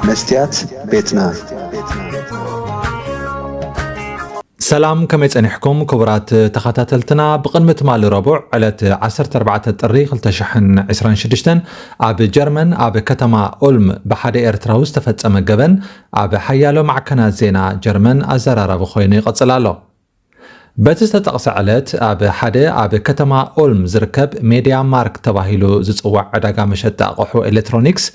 መስትያት ቤትና። ሰላም፣ ከመይ ጸኒሕኩም ክቡራት ተኸታተልትና? ብቕድሚ ትማሊ ረቡዕ ዕለት ዓሰርተ ኣርባዕተ ጥሪ ክልተ ሽሕን ዕስራን ሽዱሽተን ኣብ ጀርመን ኣብ ከተማ ኡልም ብሓደ ኤርትራዊ ዝተፈጸመ ገበን ኣብ ሓያሎ ማዕከናት ዜና ጀርመን ኣዘራራቢ ኮይኑ ይቐጽል ኣሎ። በቲ ዝተጠቕሰ ዕለት ኣብ ሓደ ኣብ ከተማ ኡልም ዝርከብ ሜድያ ማርክ ተባሂሉ ዝጽዋዕ ዕዳጋ መሸጢ ኣቕሑ ኤሌክትሮኒክስ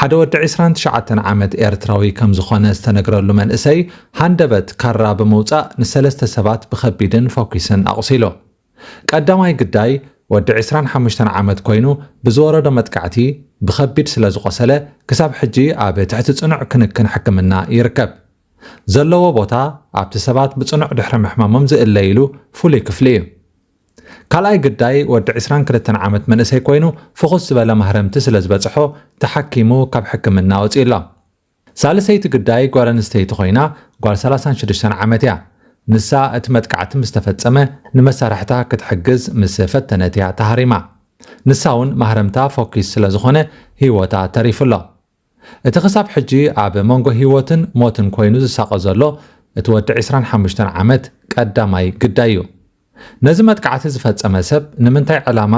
ሓደ ወዲ ዕስራን ትሽዓተን ዓመት ኤርትራዊ ከም ዝኾነ ዝተነግረሉ መንእሰይ ሃንደበት ካራ ብምውጻእ ንሰለስተ ሰባት ብኸቢድን ፈኲስን ኣቑሲሉ። ቀዳማይ ግዳይ ወዲ ዕስራን ሓሙሽተን ዓመት ኮይኑ ብዝወረዶ መጥቃዕቲ ብኸቢድ ስለ ዝቖሰለ ክሳብ ሕጂ ኣብ ትሕቲ ጽኑዕ ክንክን ሕክምና ይርከብ። ዘለዎ ቦታ ኣብቲ ሰባት ብጽኑዕ ድሕሪ ምሕማሞም ዝእለይሉ ፍሉይ ክፍሊ እዩ። ካልኣይ ግዳይ ወዲ ዕስራን ክልተን ዓመት መንእሰይ ኮይኑ ፍኹስ ዝበለ ማህረምቲ ስለ ዝበጽሖ ተሓኪሙ ካብ ሕክምና ወጺኡ ኣሎ። ሳልሰይቲ ግዳይ ጓል ኣንስተይቲ ኮይና ጓል ሰላሳን ሽዱሽተን ዓመት እያ። ንሳ እቲ መጥቃዕቲ ምስ ተፈጸመ ንመሳርሕታ ክትሕግዝ ምስ ፈተነት እያ ተሃሪማ። ንሳ እውን ማህረምታ ፈኲስ ስለ ዝኾነ ህይወታ ተሪፉ ኣሎ። እቲ ክሳብ ሕጂ ኣብ መንጎ ህይወትን ሞትን ኮይኑ ዝሳቐ ዘሎ እቲ ወዲ ዕስራን ሓሙሽተን ዓመት ቀዳማይ ግዳይ እዩ። ነዚ መጥቃዕቲ ዝፈጸመ ሰብ ንምንታይ ዕላማ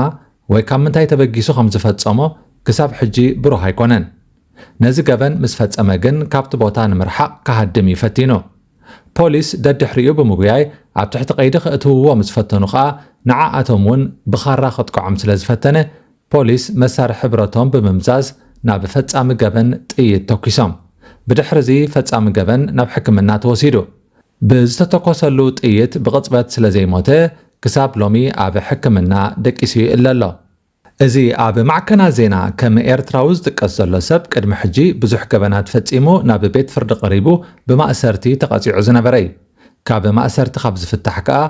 ወይ ካብ ምንታይ ተበጊሱ ከም ዝፈጸሞ ክሳብ ሕጂ ብሩህ ኣይኮነን። ነዚ ገበን ምስ ፈጸመ ግን ካብቲ ቦታ ንምርሓቕ ክሃድም እዩ ፈቲኑ። ፖሊስ ደድሕሪኡ ብምጉያይ ኣብ ትሕቲ ቀይዲ ከእትውዎ ምስ ፈተኑ ከኣ ንዓኣቶም እውን ብኻራ ከጥቅዖም ስለ ዝፈተነ ፖሊስ መሳርሒ ብረቶም ብምምዛዝ ናብ ፈጻሚ ገበን ጥይት ተኲሶም። ብድሕሪ እዚ ፈጻሚ ገበን ናብ ሕክምና ተወሲዱ። ብዝተተኮሰሉ ጥይት ብቕጽበት ስለ ዘይሞተ ክሳብ ሎሚ ኣብ ሕክምና ደቂሱ ይእለ ኣሎ። እዚ ኣብ ማዕከናት ዜና ከም ኤርትራዊ ዝጥቀስ ዘሎ ሰብ ቅድሚ ሕጂ ብዙሕ ገበናት ፈጺሙ ናብ ቤት ፍርዲ ቀሪቡ ብማእሰርቲ ተቐጺዑ ዝነበረ እዩ። ካብ ማእሰርቲ ካብ ዝፍታሕ ከኣ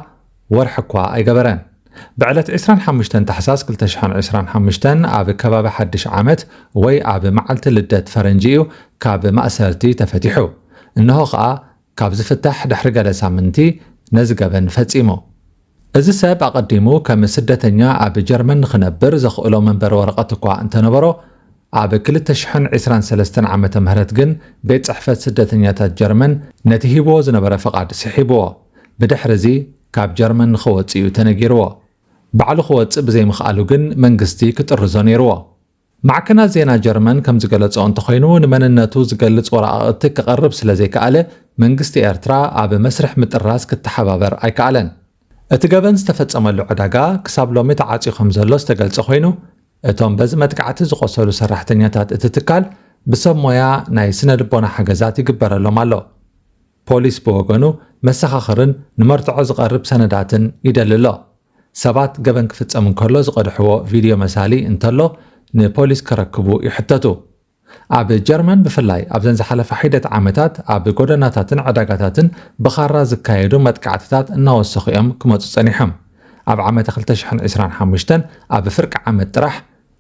ወርሒ እኳ ኣይገበረን። ብዕለት ዕስራን ሓሙሽተን ታሕሳስ ክልተ ሽሕን ዕስራን ሓሙሽተን ኣብ ከባቢ ሓድሽ ዓመት ወይ ኣብ መዓልቲ ልደት ፈረንጂ እዩ ካብ ማእሰርቲ ተፈቲሑ። እንሆ ከኣ ካብ ዝፍታሕ ድሕሪ ገለ ሳምንቲ ነዚ ገበን ፈጺሙ። እዚ ሰብ ኣቐዲሙ ከም ስደተኛ ኣብ ጀርመን ንኽነብር ዘኽእሎ መንበሪ ወረቐት እኳ እንተነበሮ፣ ኣብ ክልተ ሽሕን ዕስራን ሰለስተን ዓመተ ምህረት ግን ቤት ጽሕፈት ስደተኛታት ጀርመን ነቲ ሂብዎ ዝነበረ ፍቓድ ስሒብዎ። ብድሕሪ እዚ ካብ ጀርመን ንኽወጽእ እዩ ተነጊርዎ። ባዕሉ ክወጽእ ብዘይምኽኣሉ ግን መንግስቲ ክጥርዞ ነይርዎ። ማዕከናት ዜና ጀርመን ከም ዝገለጾ እንተኾይኑ፣ ንመንነቱ ዝገልጽ ወረቓቕቲ ክቐርብ ስለ ዘይከኣለ፣ መንግስቲ ኤርትራ ኣብ መስርሕ ምጥራዝ ክተሓባበር ኣይከኣለን። እቲ ገበን ዝተፈጸመሉ ዕዳጋ ክሳብ ሎሚ ተዓጽዩ ከም ዘሎ ዝተገልጸ ኮይኑ፣ እቶም በዚ መጥቃዕቲ ዝቖሰሉ ሰራሕተኛታት እቲ ትካል ብሰብ ሞያ ናይ ስነ ልቦና ሓገዛት ይግበረሎም ኣሎ። ፖሊስ ብወገኑ መሰኻኽርን ንመርትዖ ዝቐርብ ሰነዳትን ይደሊ ኣሎ። ሰባት ገበን ክፍጸም እንከሎ ዝቐድሕዎ ቪድዮ መሳሊ እንተሎ ንፖሊስ ከረክቡ ይሕተቱ። ኣብ ጀርመን ብፍላይ ኣብዘን ዝሓለፋ ሒደት ዓመታት ኣብ ጎደናታትን ዕዳጋታትን ብኻራ ዝካየዱ መጥቃዕትታት እናወሰኹ እዮም ክመጹ ጸኒሖም። ኣብ ዓመተ ክልተ ሽሕን ዕስራን ሓሙሽተን ኣብ ፍርቂ ዓመት ጥራሕ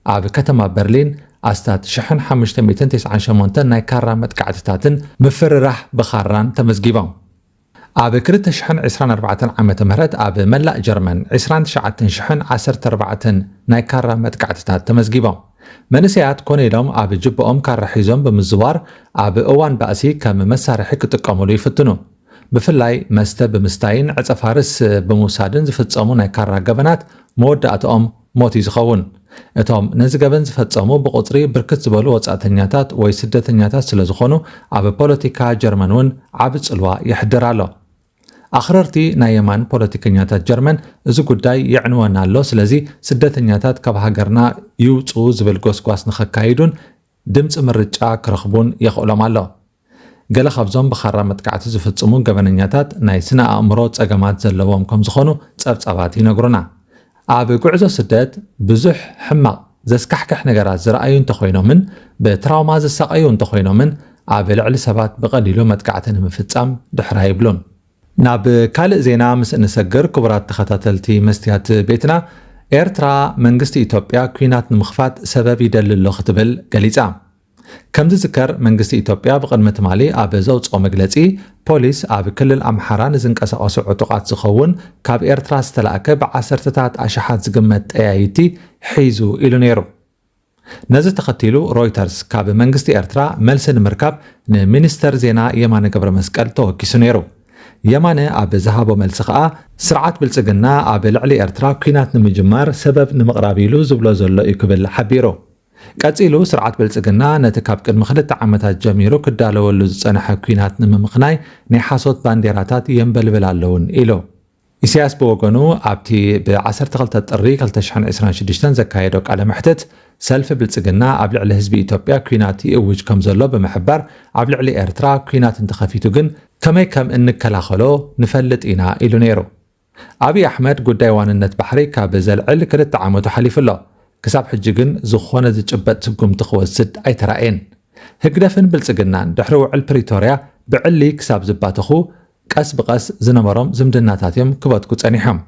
ኣብ ከተማ በርሊን ኣስታት ሽሕን ሓሙሽተ ሚእትን ተስዓን ሸሞንተን ናይ ካራ መጥቃዕትታትን ምፍርራሕ ብኻራን ተመዝጊቦም። ኣብ ክልተ ሽሕን ዕስራን ኣርባዕተን ዓመተ ምህረት ኣብ መላእ ጀርመን ዕስራን ትሽዓተን ሽሕን ዓሰርተ ኣርባዕተን ናይ ካራ መጥቃዕትታት ተመዝጊቦም። መንእሰያት ኮነ ኢሎም ኣብ ጅብኦም ካራ ሒዞም ብምዝዋር ኣብ እዋን ባእሲ ከም መሳርሒ ክጥቀሙሉ ይፍትኑ። ብፍላይ መስተ ብምስታይን ዕጸ ፋርስ ብምውሳድን ዝፍጸሙ ናይ ካራ ገበናት መወዳእትኦም ሞት እዩ ዝኸውን። እቶም ነዚ ገበን ዝፈጸሙ ብቑጽሪ ብርክት ዝበሉ ወጻእተኛታት ወይ ስደተኛታት ስለ ዝኾኑ ኣብ ፖለቲካ ጀርመን እውን ዓቢ ጽልዋ የሕድር ኣሎ። ኣኽረርቲ ናይ የማን ፖለቲከኛታት ጀርመን እዚ ጉዳይ የዕንወና ኣሎ፣ ስለዚ ስደተኛታት ካብ ሃገርና ይውጽኡ ዝብል ጎስጓስ ንኸካይዱን ድምጺ ምርጫ ክረኽቡን የኽእሎም ኣሎ። ገለ ካብዞም ብኻራ መጥቃዕቲ ዝፍጽሙ ገበነኛታት ናይ ስነ ኣእምሮ ጸገማት ዘለዎም ከም ዝኾኑ ጸብጻባት ይነግሩና። ኣብ ጉዕዞ ስደት ብዙሕ ሕማቕ ዘስካሕክሕ ነገራት ዝረኣዩ እንተኾይኖምን ብትራውማ ዝሳቐዩ እንተኾይኖምን ኣብ ልዕሊ ሰባት ብቐሊሉ መጥቃዕቲ ንምፍጻም ድሕር ኣይብሉን። ናብ ካልእ ዜና ምስ እንሰግር ክቡራት ተኸታተልቲ መስትያት ቤትና፣ ኤርትራ መንግስቲ ኢትዮጵያ ኲናት ንምኽፋት ሰበብ ይደሊ ኣሎ ክትብል ገሊጻ። ከም ዝዝከር መንግስቲ ኢትዮጵያ ብቕድሚ ትማሊ ኣብ ዘውፅኦ መግለፂ ፖሊስ ኣብ ክልል ኣምሓራ ንዝንቀሳቐሱ ዕጡቓት ዝኸውን ካብ ኤርትራ ዝተላእከ ብዓሰርተታት ኣሽሓት ዝግመት ጠያይቲ ሒዙ ኢሉ ነይሩ። ነዚ ተኸቲሉ ሮይተርስ ካብ መንግስቲ ኤርትራ መልሲ ንምርካብ ንሚኒስተር ዜና የማነ ገብረ መስቀል ተወኪሱ ነይሩ። የማነ ኣብ ዝሃቦ መልሲ ከኣ ስርዓት ብልጽግና ኣብ ልዕሊ ኤርትራ ኲናት ንምጅማር ሰበብ ንምቕራብ ኢሉ ዝብሎ ዘሎ እዩ ክብል ሓቢሩ። ቀጺሉ ስርዓት ብልጽግና ነቲ ካብ ቅድሚ ክልተ ዓመታት ጀሚሩ ክዳለወሉ ዝጸንሐ ኲናት ንምምኽናይ ናይ ሓሶት ባንዴራታት የንበልብል ኣለውን ኢሉ። ኢሳያስ ብወገኑ ኣብቲ ብ12 ጥሪ 2026 ዘካየዶ ቃለ መሕትት ሰልፊ ብልጽግና ኣብ ልዕሊ ህዝቢ ኢትዮጵያ ኲናት ይእውጅ ከም ዘሎ ብምሕባር ኣብ ልዕሊ ኤርትራ ኲናት እንተኸፊቱ ግን ከመይ ከም እንከላኸሎ ንፈልጥ ኢና ኢሉ ነይሩ። ኣብይ ኣሕመድ ጉዳይ ዋንነት ባሕሪ ካብ ዘልዕል ክልተ ዓመቱ ሓሊፉ ኣሎ። ክሳብ ሕጂ ግን ዝኾነ ዝጭበጥ ስጉምቲ ክወስድ ኣይተራእየን። ህግደፍን ብልጽግናን ድሕሪ ውዕል ፕሪቶርያ ብዕሊ ክሳብ ዝባተኹ ቀስ ብቐስ ዝነበሮም ዝምድናታት እዮም ክበትኩ ጸኒሖም።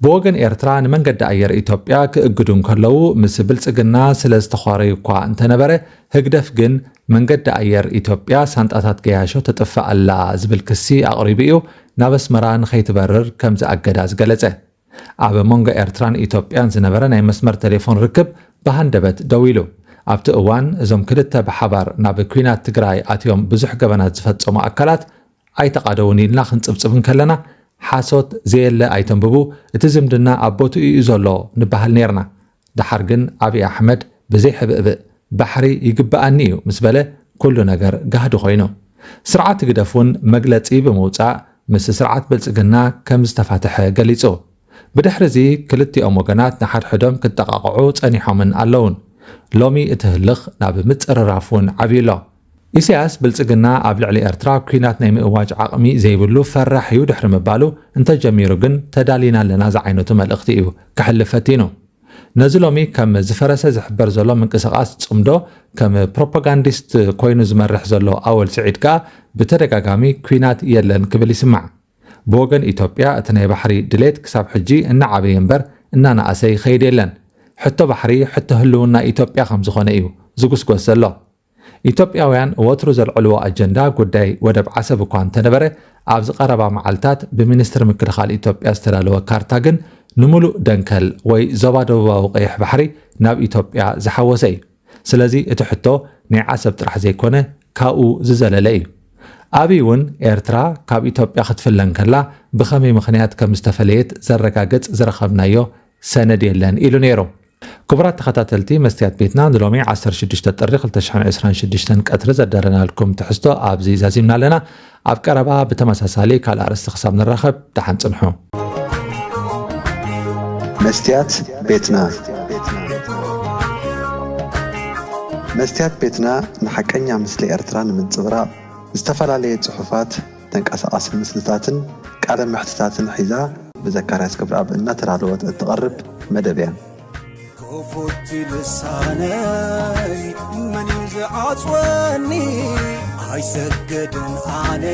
ብወገን ኤርትራ ንመንገዲ ኣየር ኢትዮጵያ ክእግዱ እንከለዉ ምስ ብልጽግና ስለ ዝተዃረዩ እኳ እንተነበረ ህግደፍ ግን መንገዲ ኣየር ኢትዮጵያ ሳንጣታት ገያሾ ተጥፍእ ኣላ ዝብል ክሲ ኣቕሪቡ እዩ ናብ ኣስመራ ንኸይትበርር ከም ዝኣገዳ ዝገለጸ። ኣብ መንጎ ኤርትራን ኢትዮጵያን ዝነበረ ናይ መስመር ቴሌፎን ርክብ ብሃንደበት ደው ኢሉ። ኣብቲ እዋን እዞም ክልተ ብሓባር ናብ ኲናት ትግራይ ኣትዮም ብዙሕ ገበናት ዝፈጸሙ ኣካላት ኣይተቓደውን ኢልና ክንጽብጽብ እንከለና ሓሶት ዘየለ ኣይተንብቡ፣ እቲ ዝምድና ኣብ ቦትኡ እዩ ዘሎ ንበሃል ነይርና። ደሓር ግን ኣብይ ኣሕመድ ብዘይ ሕብእብእ ባሕሪ ይግብኣኒ እዩ ምስ በለ ኩሉ ነገር ጋህዲ ኮይኑ። ስርዓት ህግደፍ እውን መግለጺ ብምውጻእ ምስ ስርዓት ብልጽግና ከም ዝተፋተሐ ገሊጹ። ብድሕሪ እዚ ክልቲኦም ወገናት ንሓድሕዶም ክጠቓቕዑ ጸኒሖምን ኣለውን። ሎሚ እቲ ህልኽ ናብ ምጽርራፍ እውን ዓብዩ ኣሎ። ኢሳያስ ብልጽግና ኣብ ልዕሊ ኤርትራ ኲናት ናይ ምእዋጅ ዓቕሚ ዘይብሉ ፈራሕ እዩ ድሕሪ ምባሉ እንተጀሚሩ ግን ተዳሊና ኣለና ዝዓይነቱ መልእኽቲ እዩ ክሕልፍ ፈቲኑ። ነዚ ሎሚ ከም ዝፈረሰ ዝሕበር ዘሎ ምንቅስቓስ ጽምዶ ከም ፕሮፓጋንዲስት ኮይኑ ዝመርሕ ዘሎ ኣወል ስዒድ ከኣ ብተደጋጋሚ ኲናት የለን ክብል ይስማዕ። ብወገን ኢትዮጵያ እቲ ናይ ባሕሪ ድሌት ክሳብ ሕጂ እናዓበየ እምበር እናነኣሰ ይኸይድ የለን። ሕቶ ባሕሪ ሕቶ ህልውና ኢትዮጵያ ከም ዝኾነ እዩ ዝጉስጎስ ዘሎ። ኢትዮጵያውያን ወትሩ ዘልዕልዎ ኣጀንዳ ጉዳይ ወደብ ዓሰብ እኳ እንተነበረ ኣብዚ ቀረባ መዓልታት ብሚኒስትሪ ምክልኻል ኢትዮጵያ ዝተዳለወ ካርታ ግን ንምሉእ ደንከል ወይ ዞባ ደቡባዊ ቀይሕ ባሕሪ ናብ ኢትዮጵያ ዝሓወሰ እዩ። ስለዚ እቲ ሕቶ ናይ ዓሰብ ጥራሕ ዘይኮነ ካብኡ ዝዘለለ እዩ። ኣብይ እውን ኤርትራ ካብ ኢትዮጵያ ክትፍለ እንከላ ብኸመይ ምኽንያት ከም ዝተፈለየት ዘረጋግጽ ዝረኸብናዮ ሰነድ የለን ኢሉ ነይሩ። ክቡራት ተኸታተልቲ መስትያት ቤትና ንሎሚ 16 ጥሪ 2026 ቀትሪ ዘዳለናልኩም ትሕዝቶ ኣብዚ ዛዚምና ኣለና። ኣብ ቀረባ ብተመሳሳሊ ካልእ ኣርእስቲ ክሳብ ንራኸብ ደሓን ጽንሑ። መስትያት ቤትና መስትያት ቤትና ንሓቀኛ ምስሊ ኤርትራ ንምንጽብራቕ ዝተፈላለየ ጽሑፋት፣ ተንቀሳቓሲ ምስልታትን ቃለ መሕትታትን ሒዛ ብዘካርያስ ክብረኣብ እናተዳለወት እትቐርብ መደብ እያ። ክፉት ልሳነይ መን እዩ ዝዓጽወኒ? ኣይሰግድን ኣነ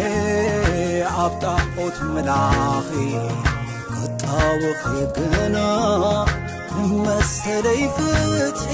ኣብ ጣዖት ምላኺ ክጣወኺ ግና ንመሰለይ ፍትሒ